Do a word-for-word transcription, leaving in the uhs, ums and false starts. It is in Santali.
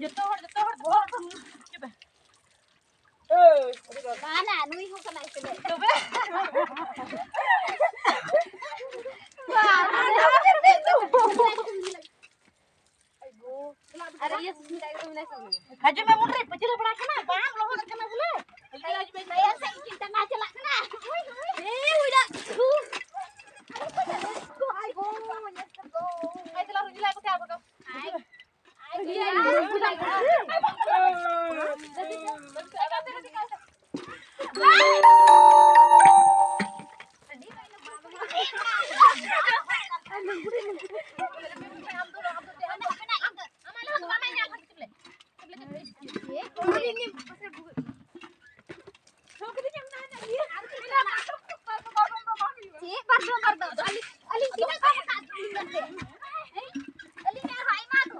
ᱡᱚᱛᱚ ᱦᱚᱲ, ᱡᱚᱛᱚ ᱦᱚᱲ, ᱡᱚᱛᱚ ᱦᱚᱲ᱾ ᱵᱟᱝᱟ, ᱱᱩᱭ ᱦᱚᱸ ᱠᱟᱱᱟᱭ ᱥᱮ᱾ ᱛᱚᱵᱮ? ᱟᱨ ᱤᱭᱟᱹ ᱥᱩᱥᱢᱤᱛᱟ ᱮᱠᱫᱚᱢ ᱢᱮᱱᱟᱭ ᱥᱮ ᱵᱟᱝ? ᱦᱤᱡᱩᱜ ᱢᱮ, ᱢᱩᱱᱰᱨᱤ, ᱯᱟᱹᱪᱷᱞᱟᱹ ᱵᱟᱲᱟ ᱠᱟᱱᱟ, ᱵᱟᱝ ᱞᱚᱦᱚᱫ ᱠᱟᱱᱟ ᱵᱚᱞᱮ᱾ ᱦᱤᱡᱩᱜ ᱢᱮ, ᱦᱤᱡᱩᱜ ᱢᱮ, ᱢᱟᱭᱟ ᱥᱮᱫ ᱤᱧ ᱪᱟᱞᱟᱜ ᱠᱟᱱᱟ᱾ ᱦᱩᱭ, ᱦᱩᱭ᱾ ᱮ, ᱦᱩᱭ ᱫᱟ᱾ ᱟᱭ ᱜᱳ, ᱧᱮᱞ ᱠᱟᱛᱮ ᱫᱚ᱾ ᱟᱭ ᱛᱮᱞᱟ ᱨᱩᱡᱤ ᱞᱟᱭ ᱠᱚᱛᱮ ᱟᱵᱚ ᱫᱚ᱾ ᱟᱭ᱾ ᱪᱮᱫ ᱵᱟᱨ ᱫᱚᱢ, ᱵᱟᱨ ᱫᱚᱢ? ᱟᱹᱞᱤᱧ, ᱟᱹᱞᱤᱧ ᱛᱤᱱᱟᱹᱜ ᱵᱟᱨ ᱨᱟᱠᱟᱵ ᱫᱚᱞᱤᱧ ᱢᱮᱱᱛᱮ? ᱟᱹᱞᱤᱧ ᱟᱨᱦᱚᱸ ᱟᱭᱢᱟ ᱫᱚ᱾